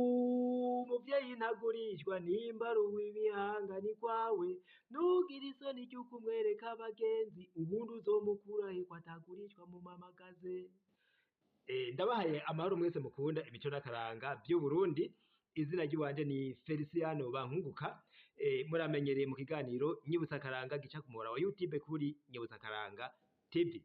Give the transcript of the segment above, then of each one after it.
Umuvyeyi ntagurishwa nimba ari uw'ibihanga ni kwawe, ntugire isoni ry'ukumwereka abagenzi, ubundi uzomukurahe ko atagurishwa mumamagaze. Ndabahaye amahoro mwese mukunda imico n'akaranga vy'Uburundi. Izina ry'iwanje ni Feliciano Bankunguka. Muramenyereye mu kiganiro Nyibutsa Akaranga gica ku muhora wa YouTube kuri Nyibutsa Akaranga TV.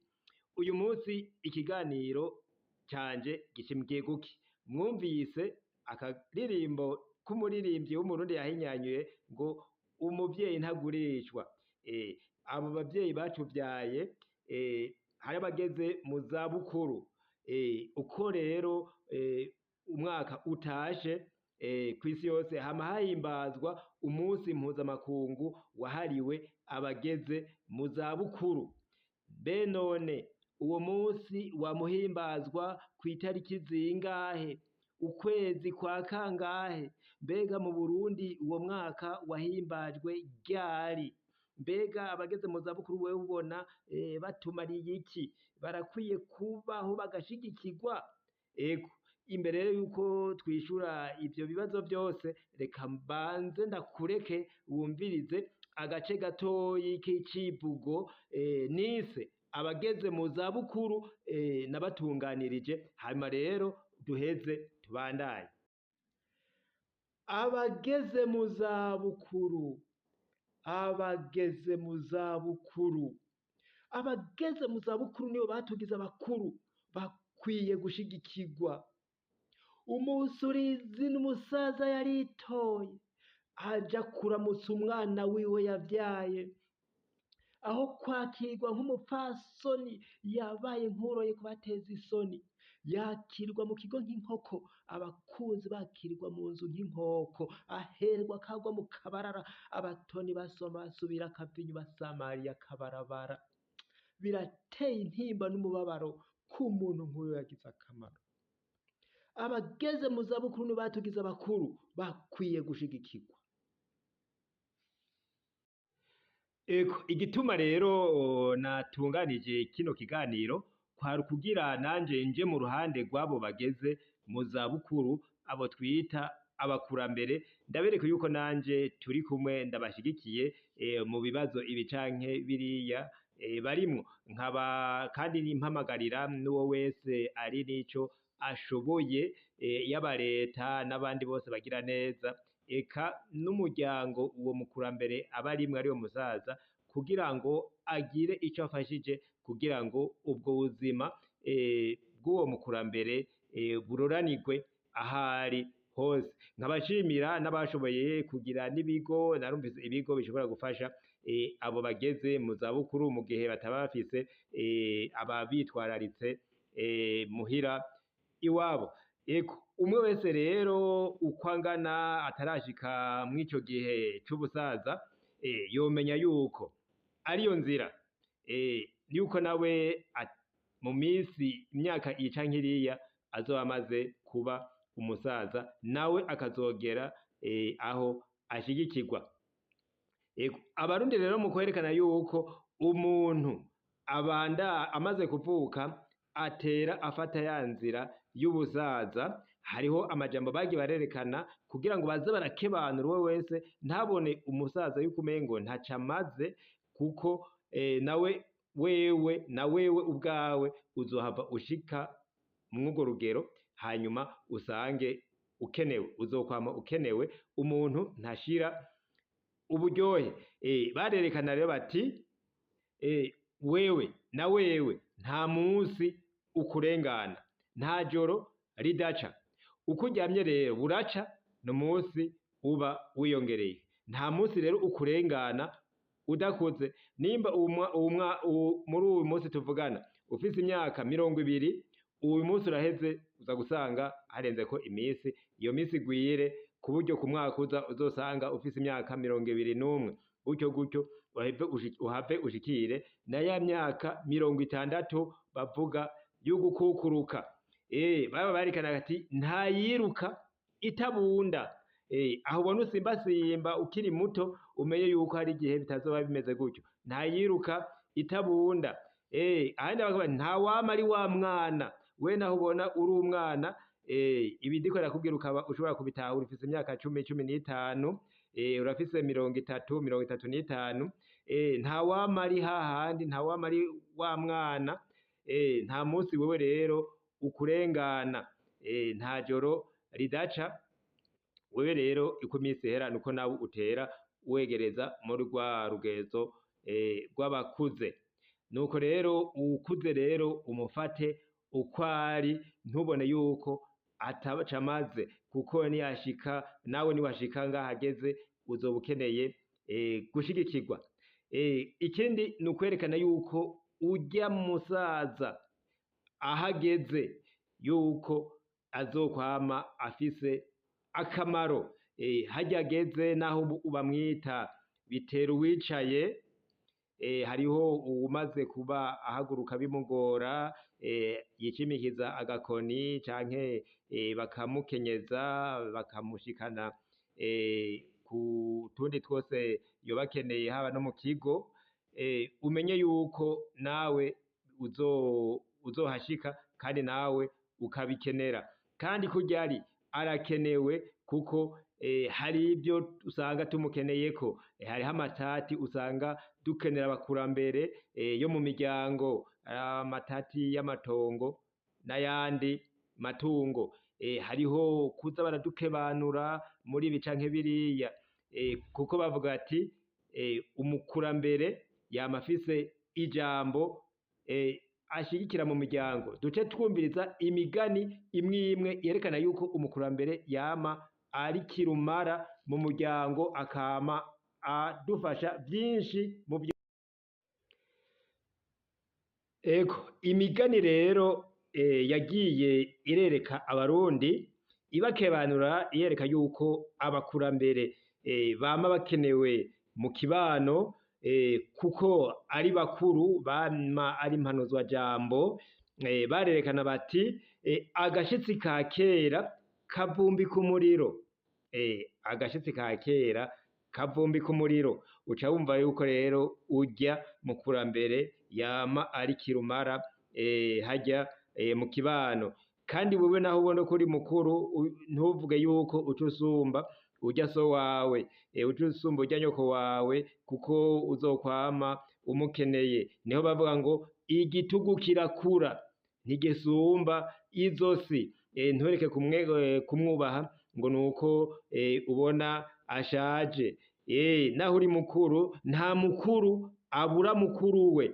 Uyu munsi ikiganiro canje gishimikiye kuki? Mwumvise akaririmbo k'umuririmbyi w'Umurundi yahinyanyuye ngo umuvyeyi ntagurishwa. Abo bavyeyi batuvyaye, hari abageze mu zabukuru. Uko rero umwaka utashe, kw'isi yose hama hahimbazwa umunsi mpuzamakungu wahariwe abageze mu zabukuru. Mbe none uwo munsi wamuhimbazwa kw'itariki zingahe? Ukwezi kwa kangahe? Mbega mu Burundi uwo mwaka wahimbajwe ryari? Mbega abageze mu zabukuru wewe ubona batumariye iki? Barakwiye kubaho bagashigikirwa? Ego, imbere rero yuko twishura ivyo bibazo vyose, reka mbanze ndakureke wumvirize agace gatoyi k'icivugo nise abageze mu zabukuru, nabatunganirije, hanyuma rero duheze tubandanye. Abageze mu zabukuru, abageze mu zabukuru, abageze mu zabukuru nibo batugize abakuru, bakwiye gushigikirwa. Umusurizi n'umusaza yaritoye aja kuramutsa umwana wiwe yavyaye, aho kwakirwa nk'umupfasoni yabaye nkuroye kubateza isoni, yakirwa mu kigo nk'inkoko, abakunzi bakirwa mu nzu nk'inkoko, aherwa akagwa mu kabarara, abatoni basoma basubira akavinyu basamariye akabarabara. Birateye intimba n'umubabaro k'umuntu nk'uyo yagize akamaro. Abageze mu zabukuru ntibatugize abakuru, bakwiye gushigikirwa. Ego, igituma rero natunganije kino kiganiro kwari ukugira nanje nje mu ruhande rw'abo bageze mu zabukuru, abo twita abakurambere, ndabereka yuko nanje turi kumwe ndabashigikiye mu bibazo ibi canke biriya barimwo, nkaba kandi nimpamagarira n'uwo wese ari n'ico ashoboye, yaba leta n'abandi bose bagira neza, eka n'umuryango uwo mukurambere aba arimwo ariwe musaza, kugira ngo agire ico afashije kugira ngo ubwo buzima bw'uwo mukurambere buroranirwe ahari hose. Nkabashimira n'abashoboye kugira n'ibigo, narumvise ibigo bishobora gufasha abo bageze mu zabukuru mu gihe bataba bafise ababitwararitse muhira iwabo. Ego, umwe wese rero uko angana atarashika mw'ico gihe c'ubusaza, yomenya yuko ariyo nzira, yuko nawe mu minsi imyaka iyi canke iriya azoba amaze kuba umusaza, nawe akazogera aho ashigikirwa. Ego, abarundi rero mu kwerekana yuko umuntu abanda amaze kuvuka atera afata ya nzira y'ubusaza, hariho amajambo bagiye barerekana kugira ngo baze barakebanura uwe wese ntabone umusaza yuko umengo ntaco amaze, kuko nawe wewe na wewe ubwawe uzohava ushika mw'urwo rugero, hanyuma usange ukenewe, uzokwama ukenewe. Umuntu ntashira uburyohe. Barerekana rero bati wewe na wewe nta munsi ukurengana, nta joro ridaca, uko uryamye rero buraca n'umunsi uba wiyongereye. Nta munsi rero ukurengana udakuze. Nimba muri uyu munsi tuvugana ufise imyaka 20, uyu munsi uraheze uza gusanga harenzeko iminsi, iyo minsi igwire ku buryo ku mwaka uza uzosanga ufise imyaka 21, gutyo gutyo uhave ushikire na ya myaka 60 bavuga y'ugukukuruka. Baba barekana ati ntayiruka itabunda. Aho ubona usimbasimba ukiri muto, umenye yuko hari igihe bitazoba bimeze gutyo. Ntayiruka itabunda. Ahandi bakavuga nta wama ari wa mwana, we naho ubona uri umwana, Ibi ndiko ndakubwira ukaba ushobora kubitahura ufise imyaka 10, 15, urafise 30, 35, nta wama ari hahandi, nta wama ari wa mwana, nta musi wewe rero ukurengana, nta joro ridaca. Wewe rero uko iminsi ihera niko nawe utera wegereza muri rwa rugezo rw'abakuze. Nuko rero uwukuze rero umufate uko ari, ntubone yuko ataco amaze, kuko niyashika nawe niwashika ngaho ageze uzoba ukeneye gushigikirwa. Ikindi ni ukwerekana yuko urya musaza aho ageze yuko azokwama afise akamaro. Harya ageze naho bamwita bitera uwicaye, hariho uwumaze kuba ahaguruka bimugora, yicimikiza agakoni canke bakamukenyeza bakamushikana ku tundi twose yoba akeneye, haba no mu kigo. Umenye yuko nawe uzohashika kandi nawe ukabikenera, kandi kurya ari arakenewe kuko hari ibyo usanga tumukeneyeko, hariho amatati usanga dukenera abakurambere yo mu miryango, amatati y'amatongo n'ayandi matungo, hariho kuza baradukebanura muri ibi canke biriya, kuko bavuga ati umukurambere yama afise ijambo ashigikira mu miryango. Duce twumviriza imigani imwe imwe yerekana yuko umukurambere yama ari kirumara mu muryango, akama adufasha vyinshi mu vyo. Ego, imigani rero yagiye irereka abarundi, ibakebanura, yereka yuko abakurambere bama bakenewe mu kibano, kuko ari bakuru bama ari impanuzwajambo. Barerekana bati agashitsi ka kera kavumbika umuriro, agashitsi ka kera kavumbika umuriro. Uca wumva yuko rero urya mukurambere yama ari kirumara harya mu kibano. Kandi wewe naho ubona ko uri mukuru, ntuvuge yuko uca usumba urya so wawe, uca usumba urya nyoko wawe, kuko uzokwama umukeneye. Niho bavuga ngo igitugu kirakura ntigisumba izosi. Ntureke kumwubaha ngo nuko ubona ashaje. Naho uri mukuru, nta mukuru abura mukuru we.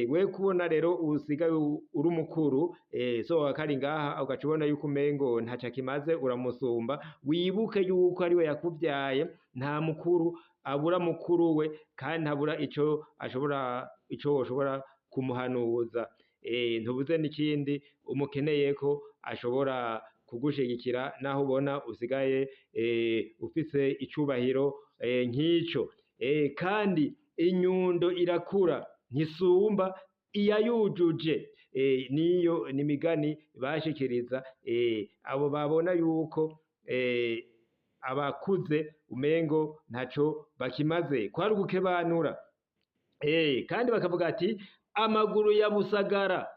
We kubona rero usigaye uri umukuru, so wakari ngaha ugaca ubona yuko umengo ntaco akimaze, uramusumba, wibuke yuko ariwe yakuvyaye. Nta mukuru abura mukuru we, kandi ntabura ico ashobora, ico woshobora kumuhanuza. Ntubuze n'ikindi umukeneyeko ashobora kugushigikira, naho ubona usigaye ufise icubahiro nk'ico. Kandi inyundo irakura ntisumba iyayujuje. Niyo n'imigani bashikiriza abo babona yuko abakuze umengo ntaco bakimaze, kwari ugukebanura. Kandi bakavuga ati amaguru ya Busagara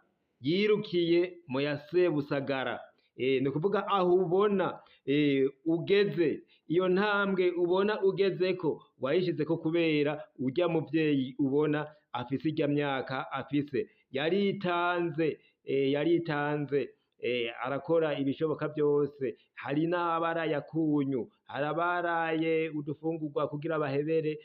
yirukiye mu ya Sebusagara. Ni ukuvuga aho ubona ugeze, iyo ntambwe ubona ugezeko wayishizeko kubera urya muvyeyi ubona afise irya myaka afise, yaritanze, yaritanze, arakora ibishoboka byose. Hari n'abaraye akunyu, hari abaraye udufungurwa kugira bahebere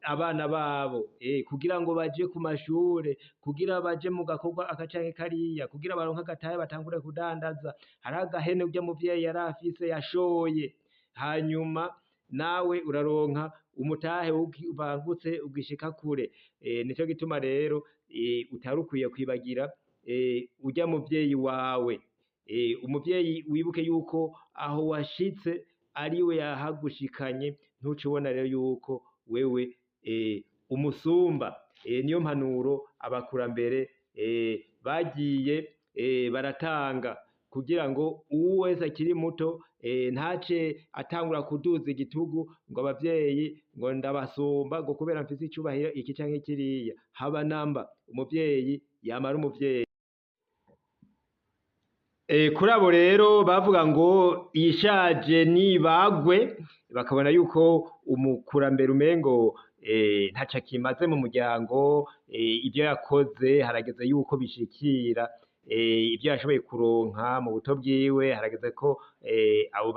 abana babo, kugira ngo baje ku mashure, kugira baje mu gakorwa aka canke kariya, kugira baronke agatahe batangure kudandaza. Hari agahene urya muvyeyi yari afise yashoye, hanyuma nawe uraronka umutahe ubangutse ugishika kure. Nico gituma rero utari ukwiye kwibagira urya muvyeyi wawe. Umuvyeyi wibuke yuko aho washitse ariwe yahagushikanye, ntuce ubona rero yuko wewe umusumba. Niyo mpanuro abakurambere bagiye baratanga kugira ngo uwo wese akiri muto ntace atangura kuduza igitugu ngo abavyeyi ngo ndabasumba ngo kubera mfise icubahiro iki canke kiriya. Haba namba, umuvyeyi yamara umuvyeyi. Kuri abo rero bavuga ngo iyishaje nibagwe, bakabona yuko umukurambere umengo ntaco akimaze mu muryango, ivyo yakoze harageze yuko bishikira, ivyo yashoboye kuronka mu buto bwiwe harageze ko abo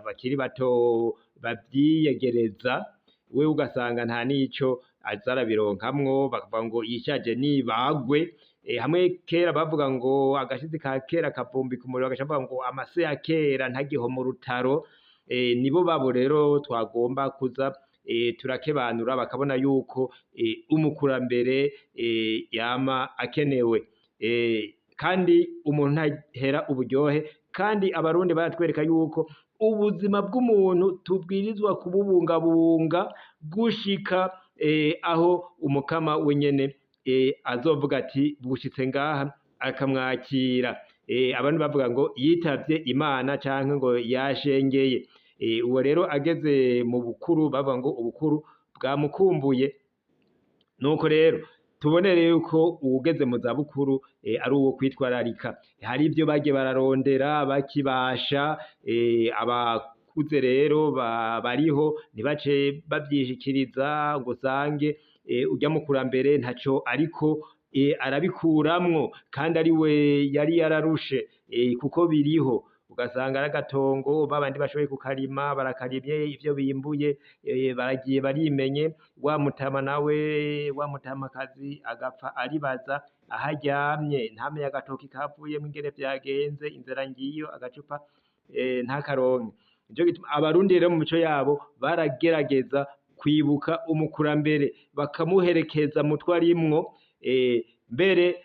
bakiri bato bavyiyegereza, we ugasanga nta nico aza arabironkamwo, bakavuga ngo iyishaje nibagwe. Hamwe kera bavuga ngo agashizi ka kera kavumbika umuriro, bagaca bavuga ngo amase ya kera ntagihoma urutaro. Nibo babo rero twagomba kuza turakebanura, bakabona yuko umukurambere yama akenewe, kandi umuntu ntahera uburyohe. Kandi abarundi baratwereka yuko ubuzima bw'umuntu tubwirizwa kububungabunga gushika aho umukama wenyene azovuga ati bushitse ngaha, akamwakira. Abantu bavuga ngo yitavye Imana canke ngo yashengeye. Uwo rero ageze mu bukuru bavuga ngo ubukuru bwamukumbuye. Nuko rero tubone yuko uwugeze mu zabukuru ari uwo kwitwararika. Hari ivyo bagiye bararondera bakibasha, abakuze rero bariho ntibace bavyishikiriza ngo usange urya mukurambere ntaco ariko arabikuramwo, kandi ari we yari yararushe, kuko biriho. Ugasanga ari agatongo babandi bashoboye kukarima barakarimye, ivyo bimbuye baragiye barimenye, wa mutama nawe wa mutamakazi agapfa aribaza aho aryamye, ntamenye agatoki kavuyemwo ingene vyagenze, inzara ngiyo, agacupa ntakaronke. Nico gituma abarundi rero mu mico yabo baragerageza kwibuka umukurambere, bakamuherekeza mutwe arimwo, mbere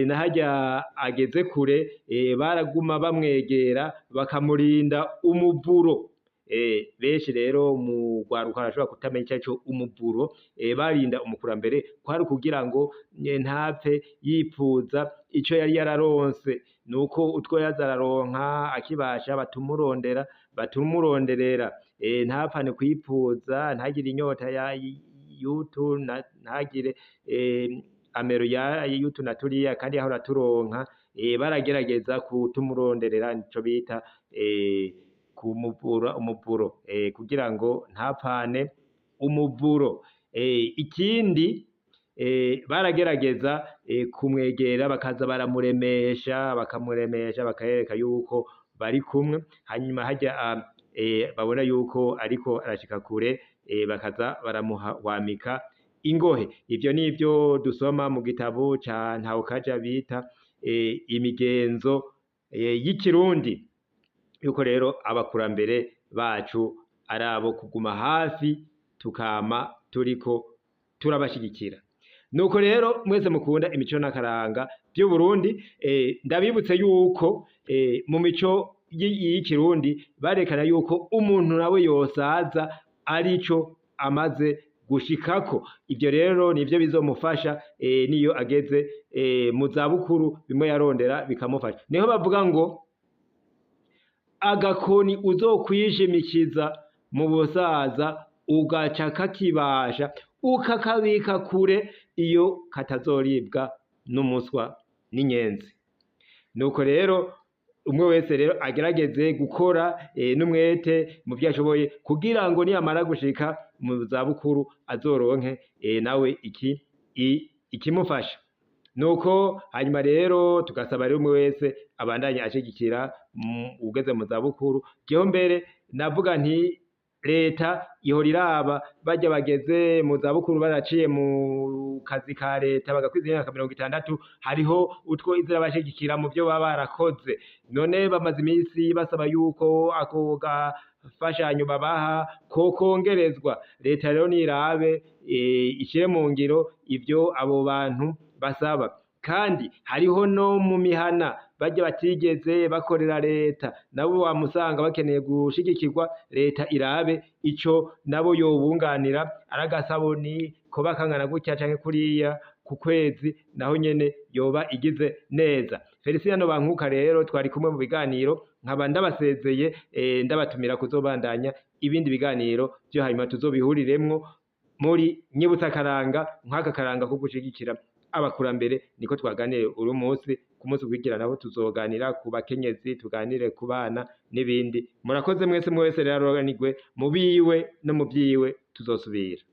naharya ageze kure baraguma bamwegera bakamurinda umuvuro. Benshi rero mu rwaruka barashobora kutamenya ico arico umuvuro. Barinda umukurambere kwari ukugira ngo ntapfe yipfuza ico yari yararonse, nuko utwo yaza araronka akibasha batumuronderera, ntapfane kwipfuza, ntagire inyota ya yutu, ntagire amero ya yutu na turiya kandi yahora turonka. Baragerageza kutumuronderera, nico bita kumuvura umuvuro, kugira ngo ntapfane umuvuro. Ikindi baragerageza kumwegera, bakaza baramuremesha, bakamuremesha, bakayereka yuko bari kumwe. Hanyuma harya babona yuko ariko arashika kure, bakaza baramuhwamika ingohe. Ivyo nivyo dusoma mu gitabo ca Ntawukaja bita imigenzo y'ikirundi, yuko rero abakurambere bacu ari abo kuguma hafi, tukama turiko turabashigikira. Nuko rero mwese mukunda imico n'akaranga vy'Uburundi, ndabibutse yuko mu mico y'ikirundi barekana yuko umuntu nawe yosaza arico amaze gushikako. Ivyo rero nivyo bizomufasha niyo ageze mu zabukuru, bimwe yarondera bikamufasha. Niho bavuga ngo agakoni uzokwishimikiza mu busaza ugaca kakibasha, ukakabika kure iyo katazoribwa n'umuswa n'inyenzi. Nuko rero umwe wese rero agerageze gukora n'umwete mu vyo ashoboye, kugira ngo niyamara gushika mu zabukuru azoronke nawe ikimufasha. Nuko hanyuma rero tugasaba rero umwe wese abandanye ashigikira ugeze mu zabukuru. Jeho mbere navuga nti leta ihora iraba barya bageze mu zabukuru baraciye mu kazi ka leta bagakwiza imyaka 60, hariho utwo izira bashigikira mu vyo baba barakoze. None bamaze iminsi basaba yuko ako gafashanyo babaha ko kongerezwa. Leta rero nirabe ishire mu ngiro ivyo abo bantu basaba. Kandi hariho no mu mihana barya batigeze bakorera leta, nabo wamusanga bakeneye gushigikirwa. Leta irabe ico nabo yobunganira, aragasabuni koba kangana gutya canke kuriya ku kwezi, naho nyene yoba igize neza. Feliciano Bankuka rero twari kumwe mu biganiro, nkaba ndabasezeye, ndabatumira kuzobandanya ibindi biganiro vyo hanyuma tuzobihuriremwo muri nyibutsa karanga, nk'aka karanga ko gushigikira Abakurambere niko twaganiriye uyu munsi. Ku munsi ukurikira nabo tuzoganira ku bakenyezi, tuganire ku bana n'ibindi. Murakoze mwese, mwese rero aroranirwe mu biwe no mu vyiwe, tuzosubira.